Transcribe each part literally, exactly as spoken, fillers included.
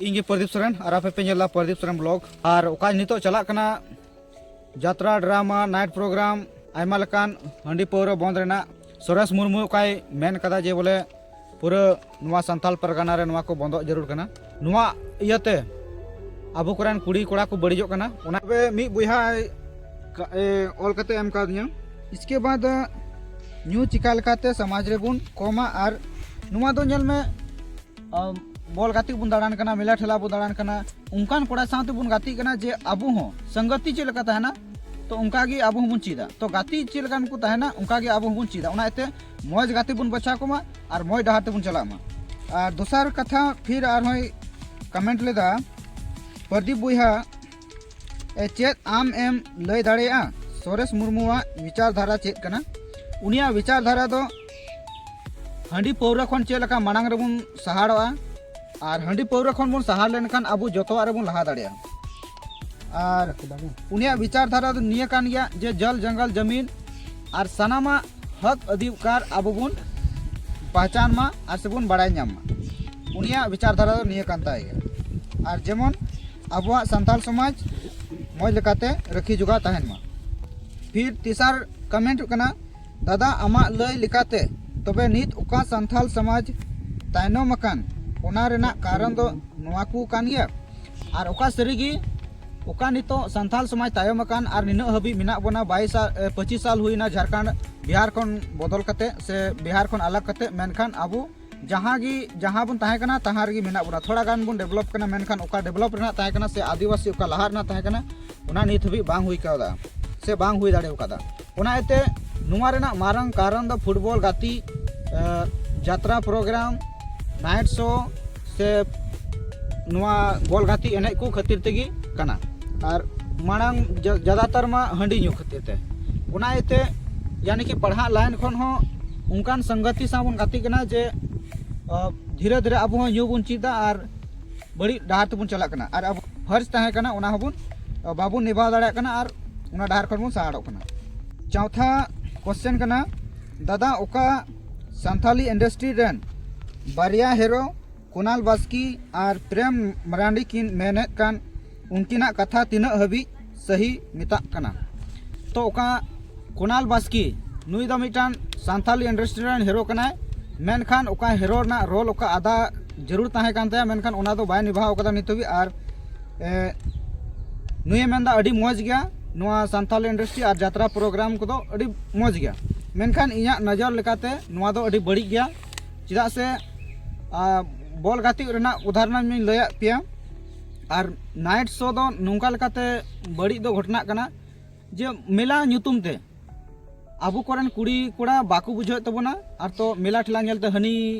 ᱤᱧ ᱜᱮ ᱯᱨᱚᱫᱤᱯ ᱥᱚᱨᱮᱱ, ᱟᱨ ᱟᱯᱮ ᱯᱮ ᱧᱮᱞ ᱮᱫᱟ ᱯᱨᱚᱫᱤᱯ ᱥᱚᱨᱮᱱ ᱵᱞᱚᱜ᱾ ᱟᱨ ᱚᱠᱟ ᱱᱤᱛᱚᱜ ᱪᱟᱞᱟᱜ ᱠᱟᱱᱟ ᱡᱟᱛᱨᱟ, ᱰᱨᱟᱢᱟ, ᱱᱟᱭᱤᱴ ᱯᱨᱳᱜᱨᱟᱢ, ᱟᱭᱢᱟ ᱞᱮᱠᱟᱱ ᱦᱟᱺᱰᱤ ᱯᱟᱹᱣᱨᱟᱹ ᱵᱚᱱᱫ ᱨᱮᱱᱟᱜ, ᱥᱩᱨᱮᱥ ᱢᱩᱨᱢᱩ ᱚᱠᱟᱭ ᱢᱮᱱ ᱠᱟᱫᱟ ᱡᱮ ᱵᱚᱞᱮ ᱯᱩᱨᱟᱹ ᱱᱚᱣᱟ ᱥᱟᱱᱛᱟᱞ ᱯᱟᱨᱜᱟᱱᱟ ᱨᱮ ᱱᱚᱣᱟ ᱠᱚ ᱵᱚᱱᱫᱚᱜ ᱡᱟᱹᱨᱩᱲ ᱠᱟᱱᱟ᱾ ᱱᱚᱣᱟ ᱤᱭᱟᱹᱛᱮ ᱟᱵᱚ ᱠᱚᱨᱮᱱ ᱠᱩᱲᱤ ᱠᱚᱲᱟ ᱠᱚ ᱵᱟᱹᱲᱤᱡᱚᱜ ᱠᱟᱱᱟ᱾ ᱚᱱᱟ ᱛᱚᱵᱮ ᱢᱤᱫ ᱵᱚᱭᱦᱟ, ᱮ, ᱚᱞ ᱠᱟᱛᱮ ᱮᱢ ᱠᱟᱣᱫᱤᱧᱟ᱾ ᱤᱥᱠᱮ ᱵᱟᱫ ᱧᱩ ᱪᱤᱠᱟ ᱞᱮᱠᱟᱛᱮ ᱥᱚᱢᱟᱡᱽ ᱨᱮᱵᱚᱱ ᱠᱚᱢᱟ, ᱟᱨ ᱱᱚᱣᱟ ᱫᱚ ᱧᱮᱞ ᱢᱮ, ᱟᱢ, ᱵᱚᱞ ᱜᱟᱛᱮᱜ ᱵᱚᱱ ᱫᱟᱬᱟᱱ ᱠᱟᱱᱟ, ᱢᱮᱞᱟ ᱴᱷᱮᱞᱟ ᱵᱚᱱ ᱫᱟᱬᱟᱱ ᱠᱟᱱᱟ, ᱚᱱᱠᱟᱱ ᱠᱚᱲᱟ ᱥᱟᱶᱛᱮ ᱵᱚᱱ ᱜᱟᱛᱮᱜ ᱠᱟᱱᱟ ᱡᱮ ᱟᱵᱚ ᱦᱚᱸ ᱥᱚᱝᱜᱚᱛᱤ ᱪᱮᱫ ᱞᱮᱠᱟ ᱛᱟᱦᱮᱱᱟ, ᱛᱚ ᱚᱱᱠᱟ ᱜᱮ ᱟᱵᱚ ᱦᱚᱸᱵᱚᱱ ᱪᱮᱫᱟ᱾ ᱛᱚ ᱜᱟᱛᱮ ᱪᱮᱫ ᱞᱮᱠᱟᱱ ᱠᱚ ᱛᱟᱦᱮᱱᱟ, ᱚᱱᱠᱟ ᱜᱮ ᱟᱵᱚ ᱦᱚᱸᱵᱚᱱ ᱪᱮᱫᱟ᱾ ᱚᱱᱟ ᱤᱭᱟᱹᱛᱮ ᱢᱚᱡᱽ ᱜᱟᱛᱮ ᱵᱚᱱ ᱵᱟᱪᱷᱟᱣ ᱠᱚᱢᱟ ᱟᱨ ᱢᱚᱡᱽ ᱰᱟᱦᱟᱨ ᱛᱮᱵᱚᱱ ᱪᱟᱞᱟᱜ ᱢᱟ᱾ ᱟᱨ ᱫᱚᱥᱟᱨ ᱠᱟᱛᱷᱟ ᱯᱷᱤᱨ ᱟᱨᱦᱚᱸᱭ ᱠᱚᱢᱮᱱᱴ ᱞᱮᱫᱟ, ᱯᱨᱚᱫᱤᱯ ᱵᱚᱭᱦᱟ, ᱮ, ᱪᱮᱫ ᱟᱢ ᱮᱢ ᱞᱟᱹᱭ ᱫᱟᱲᱮᱭᱟᱜᱼᱟ ᱥᱚᱨᱮᱥ ᱢᱩᱨᱢᱩᱣᱟᱜ ᱵᱤᱪᱟᱨ ᱫᱷᱟᱨᱟ ᱪᱮᱫ ᱠᱟᱱᱟ? ᱩᱱᱤᱭᱟᱜ ᱵᱤᱪᱟᱨ ᱫᱷᱟᱨᱟ ᱫᱚ ᱦᱟᱺᱰᱤ ᱯᱟᱹᱣᱨᱟᱹ ᱠᱷᱚᱱ ᱪᱮᱫ ᱞᱮᱠᱟ ᱢᱟᱲᱟᱝ ᱨᱮᱵᱚᱱ ᱥᱟᱦᱟᱲᱚᱜᱼᱟ, ᱟᱨ ᱦᱟᱺᱰᱤ ᱯᱟᱹᱣᱨᱟᱹ ᱠᱷᱚᱱ ᱵᱚᱱ ᱥᱟᱦᱟ ᱞᱮᱱᱠᱷᱟᱱ ᱟᱵᱚ ᱡᱚᱛᱚᱣᱟᱜ ᱨᱮᱵᱚᱱ ᱞᱟᱦᱟ ᱫᱟᱲᱮᱭᱟᱜᱼᱟ᱾ ᱟᱨ ᱩᱱᱤᱭᱟᱜ ᱵᱤᱪᱟᱨ ᱫᱷᱟᱨᱟ ᱫᱚ ᱱᱤᱭᱟᱹ ᱠᱟᱱ ᱜᱮᱭᱟ ᱡᱮ ᱡᱚᱞ ᱡᱚᱝᱜᱚᱞ ᱡᱟᱢᱤᱱ ᱟᱨ ᱥᱟᱱᱟᱢᱟᱜ ᱦᱚᱠ ᱚᱫᱷᱤᱠᱟᱨ ᱟᱵᱚ ᱵᱚᱱ ᱯᱟᱦᱪᱟᱱ ᱢᱟ ᱟᱨ ᱥᱮᱵᱚᱱ ᱵᱟᱲᱟᱭ ᱧᱟᱢ ᱢᱟ᱾ ᱩᱱᱤᱭᱟᱜ ᱵᱤᱪᱟᱨ ᱫᱷᱟᱨᱟ ᱫᱚ ᱱᱤᱭᱟᱹ ᱠᱟᱱ ᱛᱟᱭ ᱜᱮᱭᱟ᱾ ᱟᱨ ᱡᱮᱢᱚᱱ ᱟᱵᱚᱣᱟᱜ ᱥᱟᱱᱛᱟᱞ ᱥᱚᱢᱟᱡᱽ ᱢᱚᱡᱽ ᱞᱮᱠᱟᱛᱮ ᱨᱟᱹᱠᱷᱤ ᱡᱚᱜᱟᱣ ᱛᱟᱦᱮᱱ ᱢᱟ᱾ ᱯᱷᱤᱨ ᱛᱮᱥᱟᱨ ᱠᱚᱢᱮᱱᱴ ᱦᱩᱭᱩᱜ ᱠᱟᱱᱟ, ᱫᱟᱫᱟ, ᱟᱢᱟᱜ ᱞᱟᱹᱭ ᱞᱮᱠᱟᱛᱮ ᱛᱚᱵᱮ ᱱᱤᱛ ᱚᱠᱟ ᱥᱟᱱᱛᱟᱞ ᱥᱚᱢᱟᱡᱽ ᱛᱟᱭᱱᱚᱢ ᱟᱠᱟᱱ, ᱚᱱᱟ ᱨᱮᱱᱟᱜ ᱠᱟᱨᱚᱱ ᱫᱚ ᱱᱚᱣᱟ ᱠᱚ ᱠᱟᱱ ᱜᱮᱭᱟ? ᱟᱨ ᱚᱠᱟ ᱥᱟᱹᱨᱤᱜᱮ ᱚᱠᱟ ᱱᱤᱛᱚᱜ ᱥᱟᱱᱛᱟᱞ ᱥᱚᱢᱟᱡᱽ ᱛᱟᱭᱚᱢ ᱟᱠᱟᱱ ᱟᱨ ᱱᱤᱱᱟᱹᱜ ᱦᱟᱹᱵᱤᱡ ᱢᱮᱱᱟᱜ ᱵᱚᱱᱟ, ᱵᱟᱭᱤᱥ ᱥᱟᱞ, ᱮ, ᱯᱚᱸᱪᱤᱥ ᱥᱟᱞ ᱦᱩᱭᱱᱟ ᱡᱷᱟᱲᱠᱷᱚᱸᱰ, ᱵᱤᱦᱟᱨ ᱠᱷᱚᱱ ᱵᱚᱫᱚᱞ ᱠᱟᱛᱮ ᱥᱮ ᱵᱤᱦᱟᱨ ᱠᱷᱚᱱ ᱟᱞᱟᱜᱽ ᱠᱟᱛᱮ, ᱢᱮᱱᱠᱷᱟᱱ ᱟᱵᱚ ᱡᱟᱦᱟᱸ ᱜᱮ, ᱡᱟᱦᱟᱸ ᱵᱚᱱ ᱛᱟᱦᱮᱸ ᱠᱟᱱᱟ, ᱛᱟᱦᱟᱸ ᱨᱮᱜᱮ ᱢᱮᱱᱟᱜ ᱵᱚᱱᱟ᱾ ᱛᱷᱚᱲᱟ ᱜᱟᱱ ᱵᱚᱱ ᱰᱮᱵᱷᱞᱚᱯ ᱠᱟᱱᱟ, ᱢᱮᱱᱠᱷᱟᱱ ᱚᱠᱟ ᱰᱮᱵᱷᱞᱚᱯ ᱨᱮᱱᱟᱜ ᱛᱟᱦᱮᱸ ᱠᱟᱱᱟ ᱥᱮ ᱟᱹᱫᱤᱵᱟᱹᱥᱤ ᱚᱠᱟ ᱞᱟᱦᱟ ᱨᱮᱱᱟᱜ ᱛᱟᱦᱮᱸ ᱠᱟᱱᱟ, ᱚᱱᱟ ᱱᱤᱛ ᱦᱟᱹᱵᱤᱡ ᱵᱟᱝ ᱦᱩᱭ ᱠᱟᱣᱫᱟ ᱥᱮ ᱵᱟᱝ ᱦᱩᱭ ᱫᱟᱲᱮ ᱠᱟᱣᱫᱟ᱾ ᱚᱱᱟ ᱤᱭᱟᱹᱛᱮ ᱱᱚᱣᱟ ᱨᱮᱱᱟᱜ ᱢᱟᱨᱟᱝ ᱠᱟᱨᱚᱱ ᱫᱚ ᱯᱷᱩᱴᱵᱚᱞ ᱜᱟᱛᱮᱜ, ᱮ, ᱡᱟᱛᱨᱟ ᱯᱨᱳᱜᱨᱟᱢ, ᱱᱟᱭᱤᱴ ᱥᱳ ᱥᱮ ᱱᱚᱣᱟ ᱵᱚᱞ ᱜᱟᱛᱮᱜ ᱮᱱᱮᱡ ᱠᱚ ᱠᱷᱟᱹᱛᱤᱨ ᱛᱮᱜᱮ ᱠᱟᱱᱟ᱾ ᱟᱨ ᱢᱟᱲᱟᱝ ᱡᱟ-, ᱡᱟᱫᱟᱛᱟᱨ ᱢᱟ ᱦᱟᱺᱰᱤ ᱧᱩ ᱠᱷᱟᱹᱛᱤᱨ ᱛᱮ᱾ ᱚᱱᱟ ᱤᱭᱟᱹᱛᱮ ᱭᱟᱱᱤ ᱠᱤ ᱯᱟᱲᱦᱟᱜ ᱞᱟᱭᱤᱱ ᱠᱷᱚᱱ ᱦᱚᱸ ᱚᱱᱠᱟᱱ ᱥᱚᱝᱜᱚᱛᱤ ᱥᱟᱶ ᱵᱚᱱ ᱜᱟᱛᱮᱜ ᱠᱟᱱᱟ ᱡᱮ, ᱟ, ᱫᱷᱤᱨᱮ ᱫᱷᱤᱨᱮ ᱟᱵᱚ ᱦᱚᱸ ᱧᱩ ᱵᱚᱱ ᱪᱮᱫ ᱮᱫᱟ ᱟᱨ ᱵᱟᱹᱲᱤᱡ ᱰᱟᱦᱟᱨ ᱛᱮᱵᱚᱱ ᱪᱟᱞᱟᱜ ᱠᱟᱱᱟ᱾ ᱟᱨ ᱟᱵᱚ ᱯᱷᱟᱨᱡᱽ ᱛᱟᱦᱮᱸ ᱠᱟᱱᱟ, ᱚᱱᱟ ᱦᱚᱸᱵᱚᱱ, ᱟ, ᱵᱟᱵᱚᱱ ᱱᱤᱵᱷᱟᱣ ᱫᱟᱲᱮᱭᱟᱜ ᱠᱟᱱᱟ ᱟᱨ ᱚᱱᱟ ᱰᱟᱦᱟᱨ ᱠᱷᱚᱱ ᱵᱚᱱ ᱥᱟᱦᱟᱲᱚᱜ ᱠᱟᱱᱟ᱾ ᱪᱚᱣᱛᱷᱟ ᱠᱚᱥᱪᱮᱱ ᱠᱟᱱᱟ, ᱫᱟᱫᱟ, ᱚᱠᱟ ᱥᱟᱱᱛᱷᱟᱞᱤ ᱤᱱᱰᱟᱥᱴᱨᱤ ᱨᱮᱱ ᱵᱟᱨᱭᱟ ᱦᱤᱨᱳ ᱠᱩᱱᱟᱞ ᱵᱟᱥᱠᱮ ᱟᱨ ᱯᱨᱮᱢ ᱢᱟᱨᱟᱱᱰᱤ ᱠᱤᱱ ᱢᱮᱱᱮᱫ ᱠᱟᱱ, ᱩᱱᱠᱤᱱᱟᱜ ᱠᱟᱛᱷᱟ ᱛᱤᱱᱟᱹᱜ ᱦᱟᱹᱵᱤᱡ ᱥᱟᱹᱦᱤ ᱢᱮᱛᱟᱜ ᱠᱟᱱᱟ? ᱛᱚ ᱚᱠᱟ ᱠᱩᱱᱟᱞ ᱵᱟᱥᱠᱮ, ᱱᱩᱭ ᱫᱚ ᱢᱤᱫᱴᱟᱝ ᱥᱟᱱᱛᱟᱞᱤ ᱤᱱᱰᱟᱥᱴᱨᱤ ᱨᱮᱱ ᱦᱤᱨᱳ ᱠᱟᱱᱟᱭ, ᱢᱮᱱᱠᱷᱟᱱ ᱚᱠᱟ ᱦᱤᱨᱳ ᱨᱮᱱᱟᱜ ᱨᱳᱞ ᱚᱠᱟ ᱟᱫᱟ ᱡᱟᱹᱨᱩᱲ ᱛᱟᱦᱮᱸ ᱠᱟᱱ ᱛᱟᱭᱟ, ᱢᱮᱱᱠᱷᱟᱱ ᱚᱱᱟ ᱫᱚ ᱵᱟᱭ ᱱᱤᱵᱷᱟᱣ ᱠᱟᱫᱟ ᱱᱤᱛ ᱦᱟᱹᱵᱤᱡ᱾ ᱟᱨ ᱮ, ᱱᱩᱭᱮ ᱢᱮᱱᱫᱟ ᱟᱹᱰᱤ ᱢᱚᱡᱽ ᱜᱮᱭᱟ ᱱᱚᱣᱟ ᱥᱟᱱᱛᱟᱞᱤ ᱤᱱᱰᱟᱥᱴᱨᱤ ᱟᱨ ᱡᱟᱛᱨᱟ ᱯᱨᱳᱜᱨᱟᱢ ᱠᱚᱫᱚ ᱟᱹᱰᱤ ᱢᱚᱡᱽ ᱜᱮᱭᱟ, ᱢᱮᱱᱠᱷᱟᱱ ᱤᱧᱟᱹᱜ ᱱᱚᱡᱚᱨ ᱞᱮᱠᱟᱛᱮ ᱱᱚᱣᱟ ᱫᱚ ᱟᱹᱰᱤ ᱵᱟᱹᱲᱤᱡ ᱜᱮᱭᱟ᱾ ᱪᱮᱫᱟᱜ ᱥᱮ ᱟᱨ ᱵᱚᱞ ᱜᱟᱛᱮᱜ ᱨᱮᱱᱟᱜ ᱩᱫᱟᱦᱚᱨᱚᱱ ᱤᱧ ᱞᱟᱹᱭᱟᱫ ᱯᱮᱭᱟ᱾ ᱟᱨ ᱱᱟᱭᱤᱴ ᱥᱳ ᱫᱚ ᱱᱚᱝᱠᱟ ᱞᱮᱠᱟᱛᱮ ᱵᱟᱹᱲᱤᱡ ᱫᱚ ᱜᱷᱚᱴᱚᱱᱟᱜ ᱠᱟᱱᱟ ᱡᱮ ᱢᱮᱞᱟ ᱧᱩᱛᱩᱢ ᱛᱮ ᱟᱵᱚ ᱠᱚᱨᱮᱱ ᱠᱩᱲᱤ ᱠᱚᱲᱟ ᱵᱟᱠᱚ ᱵᱩᱡᱷᱟᱹᱣᱮᱫ ᱛᱟᱵᱚᱱᱟ᱾ ᱟᱨ ᱛᱚ ᱢᱮᱞᱟ ᱴᱷᱮᱞᱟ ᱧᱮᱞᱛᱮ ᱦᱟᱹᱱᱤ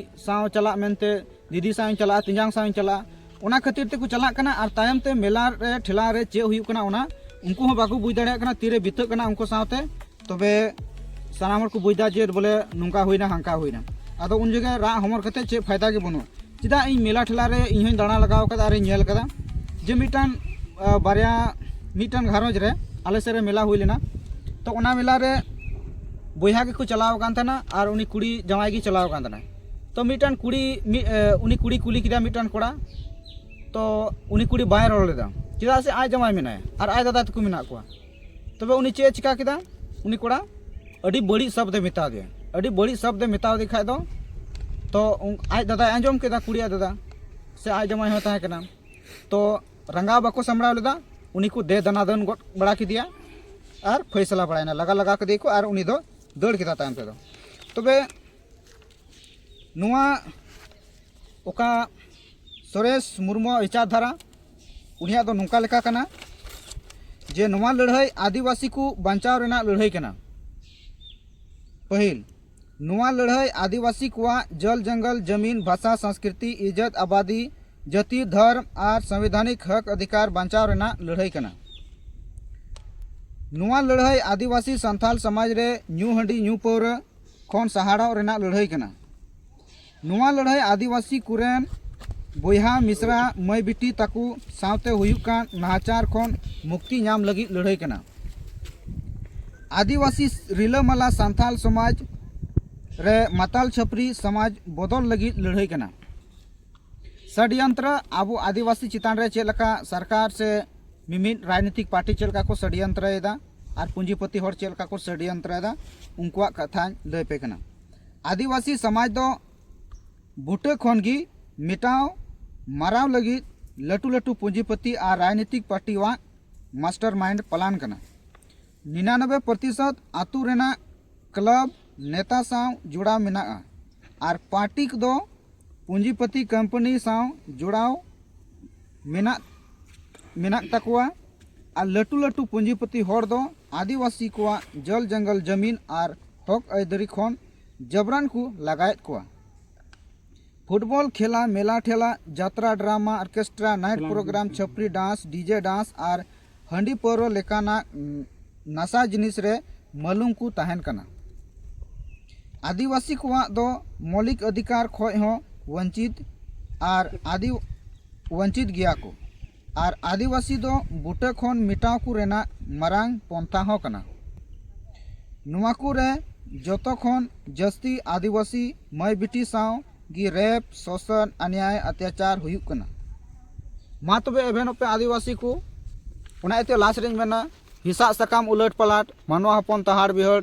ᱥᱟᱶ ᱪᱟᱞᱟᱜ ᱢᱮᱱᱛᱮ, ᱫᱤᱫᱤ ᱥᱟᱶ ᱤᱧ ᱪᱟᱞᱟᱜᱼᱟ, ᱛᱮᱧᱡᱟᱝ ᱥᱟᱶ ᱤᱧ ᱪᱟᱞᱟᱜᱼᱟ, ᱚᱱᱟ ᱠᱷᱟᱹᱛᱤᱨ ᱛᱮᱠᱚ ᱪᱟᱞᱟᱜ ᱠᱟᱱᱟ᱾ ᱟᱨ ᱛᱟᱭᱚᱢ ᱛᱮ ᱢᱮᱞᱟ ᱨᱮ ᱴᱷᱮᱞᱟ ᱨᱮ ᱪᱮᱫ ᱦᱩᱭᱩᱜ ᱠᱟᱱᱟ ᱚᱱᱟ ᱩᱱᱠᱩ ᱦᱚᱸ ᱵᱟᱠᱚ ᱵᱩᱡᱽ ᱫᱟᱲᱮᱭᱟᱜ ᱠᱟᱱᱟ, ᱛᱤᱨᱮ ᱵᱤᱛᱟᱹᱜ ᱠᱟᱱᱟ ᱩᱱᱠᱩ ᱥᱟᱶᱛᱮ᱾ ᱛᱚᱵᱮ ᱥᱟᱱᱟᱢ ᱦᱚᱲ ᱠᱚ ᱵᱩᱡᱽ ᱮᱫᱟ ᱡᱮ ᱵᱚᱞᱮ ᱱᱚᱝᱠᱟ ᱦᱩᱭᱱᱟ, ᱦᱟᱝᱠᱟ ᱦᱩᱭᱱᱟ᱾ ᱟᱫᱚ ᱩᱱ ᱡᱚᱠᱷᱮᱡ ᱨᱟᱜ ᱦᱚᱢᱚᱨ ᱠᱟᱛᱮ ᱪᱮᱫ ᱯᱷᱟᱭᱫᱟ ᱜᱮ ᱵᱟᱹᱱᱩᱜᱼᱟ᱾ ᱪᱮᱫᱟᱜ ᱤᱧ ᱢᱮᱞᱟ ᱴᱷᱮᱞᱟ ᱨᱮ ᱤᱧ ᱦᱚᱸᱧ ᱫᱟᱬᱟ ᱞᱟᱜᱟᱣ ᱠᱟᱫᱟ ᱟᱨᱤᱧ ᱧᱮᱞ ᱠᱟᱫᱟ ᱡᱮ ᱢᱤᱫᱴᱟᱝ, ᱟ, ᱵᱟᱨᱭᱟ, ᱢᱤᱫᱴᱟᱝ ᱜᱷᱟᱨᱚᱸᱡᱽ ᱨᱮ ᱟᱞᱮ ᱥᱮᱫ ᱨᱮ ᱢᱮᱞᱟ ᱦᱩᱭ ᱞᱮᱱᱟ᱾ ᱛᱚ ᱚᱱᱟ ᱢᱮᱞᱟ ᱨᱮ ᱵᱚᱭᱦᱟ ᱜᱮᱠᱚ ᱪᱟᱞᱟᱣ ᱟᱠᱟᱱ ᱛᱟᱦᱮᱱᱟ ᱟᱨ ᱩᱱᱤ ᱠᱩᱲᱤ ᱡᱟᱶᱟᱭ ᱜᱮ ᱪᱟᱞᱟᱣ ᱟᱠᱟᱱ ᱛᱟᱦᱮᱱᱟ᱾ ᱛᱚ ᱢᱤᱫᱴᱟᱝ ᱠᱩᱲᱤ, ᱢᱤᱫ, ᱮ, ᱩᱱᱤ ᱠᱩᱲᱤ ᱠᱩᱞᱤ ᱠᱮᱫᱟ ᱢᱤᱫᱴᱟᱝ ᱠᱚᱲᱟ, ᱛᱚ ᱩᱱᱤ ᱠᱩᱲᱤ ᱵᱟᱭ ᱨᱚᱲ ᱞᱮᱫᱟ, ᱪᱮᱫᱟᱜ ᱥᱮ ᱟᱡ ᱡᱟᱶᱟᱭ ᱢᱮᱱᱟᱭᱟ ᱟᱨ ᱟᱡ ᱫᱟᱫᱟ ᱛᱟᱠᱚ ᱢᱮᱱᱟᱜ ᱠᱚᱣᱟ᱾ ᱛᱚᱵᱮ ᱩᱱᱤ ᱪᱮᱫ ᱮ ᱪᱤᱠᱟ ᱠᱮᱫᱟ? ᱩᱱᱤ ᱠᱚᱲᱟ ᱟᱹᱰᱤ ᱵᱟᱹᱲᱤᱡ ᱥᱚᱵᱫᱮ ᱢᱮᱛᱟ ᱫᱮᱭᱟ᱾ ᱟᱹᱰᱤ ᱵᱟᱹᱲᱤᱡ ᱥᱚᱵᱫᱮ ᱢᱮᱛᱟ ᱫᱮ ᱠᱷᱟᱡ ᱫᱚ, ᱛᱚ ᱩᱱ-, ᱟᱡ ᱫᱟᱫᱟᱭ ᱟᱸᱡᱚᱢ ᱠᱮᱫᱟ, ᱠᱩᱲᱤᱭᱟᱜ ᱫᱟᱫᱟ, ᱥᱮ ᱟᱡ ᱡᱟᱶᱟᱭ ᱦᱚᱸ ᱛᱟᱦᱮᱸ ᱠᱟᱱᱟ᱾ ᱛᱚ ᱨᱟᱸᱜᱟᱣ ᱵᱟᱠᱚ ᱥᱟᱢᱵᱲᱟᱣ ᱞᱮᱫᱟ, ᱩᱱᱤ ᱠᱚ ᱫᱮ ᱫᱟᱱᱟ ᱫᱟᱹᱱ ᱜᱚᱫ ᱵᱟᱲᱟ ᱠᱮᱫᱮᱭᱟ ᱟᱨ ᱯᱷᱟᱭᱥᱟᱞᱟ ᱵᱟᱲᱟᱭᱮᱱᱟ, ᱞᱟᱜᱟ ᱞᱟᱜᱟ ᱠᱮᱫᱮᱭᱟ ᱠᱚ ᱟᱨ ᱩᱱᱤ ᱫᱚ ᱫᱟᱹᱲ ᱠᱮᱫᱟ ᱛᱟᱭᱚᱢ ᱛᱮᱫᱚ᱾ ᱛᱚᱵᱮ ᱱᱚᱣᱟ ᱚᱠᱟ ᱥᱩᱨᱮᱥ ᱢᱩᱨᱢᱩᱣᱟᱜ ᱵᱤᱪᱟᱨ ᱫᱷᱟᱨᱟ, ᱩᱱᱤᱭᱟᱜ ᱫᱚ ᱱᱚᱝᱠᱟ ᱞᱮᱠᱟ ᱠᱟᱱᱟ ᱡᱮ ᱱᱚᱣᱟ ᱞᱟᱹᱲᱦᱟᱹᱭ ᱟᱹᱫᱤᱵᱟᱹᱥᱤ ᱠᱚ ᱵᱟᱧᱪᱟᱣ ᱨᱮᱱᱟᱜ ᱞᱟᱹᱲᱦᱟᱹᱭ ᱠᱟᱱᱟ᱾ ᱯᱟᱹᱦᱤᱞ, ᱱᱚᱣᱟ ᱞᱟᱹᱲᱦᱟᱹᱭ ᱟᱹᱫᱤᱵᱟᱹᱥᱤ ᱠᱚᱣᱟᱜ ᱡᱚᱞ ᱡᱚᱝᱜᱚᱞ, ᱡᱟᱢᱤᱱ, ᱵᱷᱟᱥᱟ, ᱥᱚᱝᱥᱠᱨᱤᱛᱤ, ᱤᱡᱽᱡᱚᱛ, ᱟᱵᱟᱫᱤ, ᱡᱟᱹᱛᱤ, ᱫᱷᱚᱨᱢ ᱟᱨ ᱥᱚᱝᱵᱤᱫᱷᱟᱱᱤᱠ ᱦᱚᱠ ᱚᱫᱷᱤᱠᱟᱨ ᱵᱟᱧᱪᱟᱣ ᱨᱮᱱᱟᱜ ᱞᱟᱹᱲᱦᱟᱹᱭ ᱠᱟᱱᱟ᱾ ᱱᱚᱣᱟ ᱞᱟᱹᱲᱦᱟᱹᱭ ᱟᱹᱫᱤᱵᱟᱹᱥᱤ ᱥᱟᱱᱛᱟᱞ ᱥᱚᱢᱟᱡᱽ ᱨᱮ ᱧᱩ ᱦᱟᱺᱰᱤ, ᱧᱩ ᱯᱟᱹᱣᱨᱟᱹ ᱠᱷᱚᱱ ᱥᱟᱦᱟᱲᱚᱜ ᱨᱮᱱᱟᱜ ᱞᱟᱹᱲᱦᱟᱹᱭ ᱠᱟᱱᱟ᱾ ᱱᱚᱣᱟ ᱞᱟᱹᱲᱦᱟᱹᱭ ᱟᱹᱫᱤᱵᱟᱹᱥᱤ ᱠᱚᱨᱮᱱ ᱵᱚᱭᱦᱟ ᱢᱤᱥᱨᱟ, ᱢᱟᱹᱭ ᱵᱤᱴᱤ ᱛᱟᱠᱚ ᱥᱟᱶᱛᱮ ᱦᱩᱭᱩᱜ ᱠᱟᱱ ᱱᱟᱦᱟᱪᱟᱨ ᱠᱷᱚᱱ ᱢᱩᱠᱛᱤ ᱧᱟᱢ ᱞᱟᱹᱜᱤᱫ ᱞᱟᱹᱲᱦᱟᱹᱭ ᱠᱟᱱᱟ᱾ ᱟᱹᱫᱤᱵᱟᱹᱥᱤ ᱨᱤᱞᱟᱹᱢᱟᱞᱟ ᱥᱟᱱᱛᱟᱞ ᱥᱚᱢᱟᱡᱽ ᱨᱮ ᱢᱟᱛᱟᱞ ᱪᱷᱟᱹᱯᱨᱤ ᱥᱚᱢᱟᱡᱽ ᱵᱚᱫᱚᱞ ᱞᱟᱹᱜᱤᱫ ᱞᱟᱹᱲᱦᱟᱹᱭ ᱠᱟᱱᱟ᱾ ᱥᱟᱰᱭᱚᱱᱛᱨᱚ ᱟᱵᱚ ᱟᱹᱫᱤᱵᱟᱹᱥᱤ ᱪᱮᱛᱟᱱ ᱨᱮ ᱪᱮᱫ ᱞᱮᱠᱟ ᱥᱚᱨᱠᱟᱨ ᱥᱮ ᱢᱤᱢᱤᱫ ᱨᱟᱡᱽᱱᱤᱛᱤᱠ ᱯᱟᱨᱴᱤ ᱪᱮᱫ ᱞᱮᱠᱟ ᱠᱚ ᱥᱟᱰᱭᱚᱱᱛᱨᱚᱭᱮᱫᱟ ᱟᱨ ᱯᱩᱸᱡᱤᱯᱚᱛᱤ ᱦᱚᱲ ᱪᱮᱫ ᱞᱮᱠᱟ ᱠᱚ ᱥᱟᱰᱭᱚᱱᱛᱨᱚᱭᱮᱫᱟ, ᱩᱱᱠᱩᱣᱟᱜ ᱠᱟᱛᱷᱟᱧ ᱞᱟᱹᱭ ᱯᱮ ᱠᱟᱱᱟ᱾ ᱟᱹᱫᱤᱵᱟᱹᱥᱤ ᱥᱚᱢᱟᱡᱽ ᱫᱚ ᱵᱩᱴᱟᱹ ᱠᱷᱚᱱ ᱜᱮ ᱢᱮᱴᱟᱣ ᱢᱟᱨᱟᱣ ᱞᱟᱹᱜᱤᱫ ᱞᱟᱹᱴᱩ ᱞᱟᱹᱴᱩ ᱯᱩᱸᱡᱤᱯᱚᱛᱤ ᱟᱨ ᱨᱟᱡᱽᱱᱤᱛᱤᱠ ᱯᱟᱨᱴᱤᱣᱟᱜ ᱢᱟᱥᱴᱟᱨ ᱢᱟᱭᱤᱱᱰ ᱯᱞᱟᱱ ᱠᱟᱱᱟ᱾ ᱱᱤᱨᱟᱱᱚᱵᱵᱳᱭ ᱯᱨᱚᱛᱤᱥᱚᱛ ᱟᱹᱛᱩ ᱨᱮᱱᱟᱜ ᱠᱞᱟᱵᱽ ᱱᱮᱛᱟ ᱥᱟᱶ ᱡᱚᱲᱟᱣ ᱢᱮᱱᱟᱜᱼᱟ ᱟᱨ ᱯᱟᱨᱴᱤ ᱠᱚᱫᱚ ᱯᱩᱸᱡᱤᱯᱚᱛᱤ ᱠᱳᱢᱯᱟᱱᱤ ᱥᱟᱶ ᱡᱚᱲᱟᱣ ᱢᱮᱱᱟᱜ ᱢᱮᱱᱟᱜ ᱛᱟᱠᱚᱣᱟ᱾ ᱟᱨ ᱞᱟᱹᱴᱩ ᱞᱟᱹᱴᱩ ᱯᱩᱸᱡᱤᱯᱚᱛᱤ ᱦᱚᱲ ᱫᱚ ᱟᱹᱫᱤᱵᱟᱹᱥᱤ ᱠᱚᱣᱟᱜ ᱡᱚᱞ ᱡᱚᱝᱜᱚᱞ ᱡᱟᱹᱢᱤᱱ ᱟᱨ ᱦᱚᱠ ᱟᱹᱭᱫᱟᱹᱨᱤ ᱠᱷᱚᱱ ᱡᱚᱵᱨᱟᱱ ᱠᱚ ᱞᱟᱜᱟᱭᱮᱫ ᱠᱚᱣᱟ᱾ ᱯᱷᱩᱴᱵᱚᱞ ᱠᱷᱮᱞᱟ, ᱢᱮᱞᱟ ᱴᱷᱮᱞᱟ, ᱡᱟᱛᱨᱟ, ᱰᱨᱟᱢᱟ, ᱚᱨᱠᱮᱥᱴᱨᱟ, ᱱᱟᱭᱤᱴ ᱯᱨᱳᱜᱨᱟᱢ, ᱪᱷᱟᱹᱯᱨᱤ ᱰᱟᱱᱥ, ᱰᱤᱡᱮ ᱰᱟᱱᱥ ᱟᱨ ᱦᱟᱺᱰᱤ ᱯᱟᱹᱣᱨᱟᱹ ᱞᱮᱠᱟᱱᱟᱜ ᱱᱟᱥᱟ ᱡᱤᱱᱤᱥ ᱨᱮ ᱢᱟᱞᱩᱢ ᱠᱚ ᱛᱟᱦᱮᱱ ᱠᱟᱱᱟ᱾ ᱟᱹᱫᱤᱵᱟᱹᱥᱤ ᱠᱚᱣᱟᱜ ᱫᱚ ᱢᱚᱞᱤᱠ ᱚᱫᱷᱤᱠᱟᱨ ᱠᱷᱚᱡ ᱦᱚᱸ ᱵᱚᱧᱪᱤᱛ ᱟᱨ ᱟᱹᱫᱤ ᱵᱚᱧᱪᱤᱛ ᱜᱮᱭᱟ ᱠᱚ᱾ ᱟᱨ ᱟᱹᱫᱤᱵᱟᱹᱥᱤ ᱫᱚ ᱵᱩᱴᱟᱹ ᱠᱷᱚᱱ ᱢᱮᱴᱟᱣ ᱠᱚ ᱨᱮᱱᱟᱜ ᱢᱟᱨᱟᱝ ᱯᱚᱱᱛᱷᱟ ᱦᱚᱸ ᱠᱟᱱᱟ᱾ ᱱᱚᱣᱟ ᱠᱚᱨᱮ ᱡᱚᱛᱚ ᱠᱷᱚᱱ ᱡᱟᱹᱥᱛᱤ ᱟᱹᱫᱤᱵᱟᱹᱥᱤ ᱢᱟᱹᱭ ᱵᱤᱴᱤ ᱥᱟᱶ ᱜᱮ ᱨᱮᱯ, ᱥᱳᱥᱚᱱ, ᱚᱱᱱᱭᱟᱭ, ᱚᱛᱛᱟᱪᱟᱨ ᱦᱩᱭᱩᱜ ᱠᱟᱱᱟ᱾ ᱢᱟ ᱛᱚᱵᱮ ᱮᱵᱷᱮᱱᱚᱜ ᱯᱮ ᱟᱹᱫᱤᱵᱟᱹᱥᱤ ᱠᱚ᱾ ᱚᱱᱟ ᱤᱭᱟᱹᱛᱮ ᱞᱟᱥᱴ ᱨᱮᱧ ᱢᱮᱱᱟ, ᱦᱮᱸᱥᱟᱜ ᱥᱟᱠᱟᱢ ᱩᱞᱟᱹᱴ ᱯᱟᱞᱟᱴ, ᱢᱟᱱᱣᱟ ᱦᱚᱯᱚᱱ ᱛᱟᱦᱟᱲ ᱵᱤᱦᱟᱹᱲ,